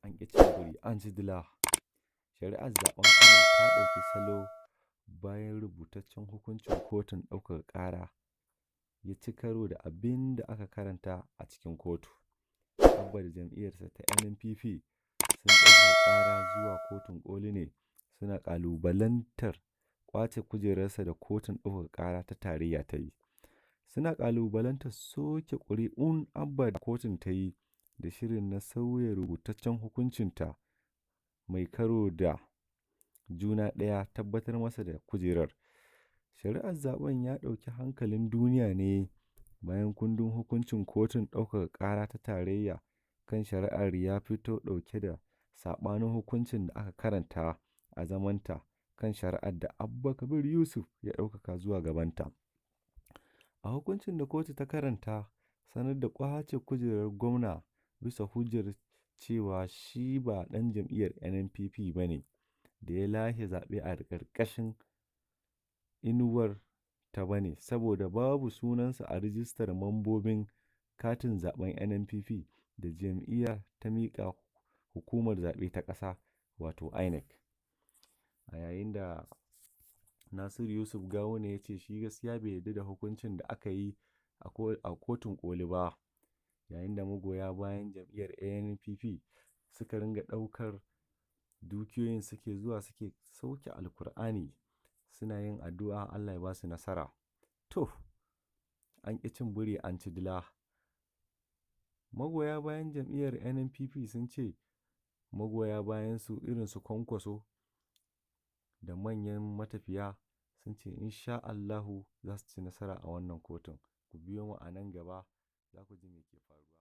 An ƙi cin biri an ci dila. Shari'ar zaɓen Kano ta ɗauki salo bayan rubutaccen hukuncin kotun ɗaukaka ƙara ya ci karo da abin da aka karanta a cikin kotu. Abba da jam'iyyarsa ta NNPP sun ɗaukaka ƙara zuwa kotun ƙoli ne suna ƙalubalantar ƙwace kujerarsa da kotun ɗaukaka ƙara ta tarayya ta yi. Suna ƙalubalantar soke ƙuri'un Abba da kotun ta yi da shirin na sauya rubutaccen hukuncinta mai karo da juna ɗaya tabbatar masa da kujerar. Shari'ar zaɓen ya ɗauki hankalin duniya ne bayan kundin hukuncin kotun ɗaukaka ƙara ta tarayya kan shari'ar ya fito ɗauke da saɓanin hukuncin da aka karanta a zamanta kan shari'ar da Abba Kabir Yusuf ya ɗaukaka zuwa gabanta. A hukuncin da kotu ta karanta, sanar da ƙwace kujerar gwamna bisa hujjar cewa shi ba ɗan jam'iyyar NNPP ba ne da ya lashe zaɓe a ƙarƙashin inuwar ta ba ne saboda babu sunansa a rijistar mambobin katin zaɓen NNPP da jam'iyyar ta miƙa hukumar zaɓe ta ƙasa wato INEC. A yayin da Nasiru Yusuf Gawuna ya ce shi gaskiya bai yarda da hukuncin da aka yi a kotun ƙoli ba, yayin da magoya bayan jam'iyyar ANPP suka ringa ɗaukar dukiyoyin suke zuwa suke sauke Alkur'ani suna yin addu'a Allah ya ba su nasara. To, an ƙi cin biri an ci dila. Magoya bayan jam'iyyar NNPP sun ce magoya bayansu irin su Kwankwaso da manyan matafiya sun ce insha Allahu za su ci nasara a wannan kotun. Ku biyo mu a nan gaba za ku ji me ke faruwa.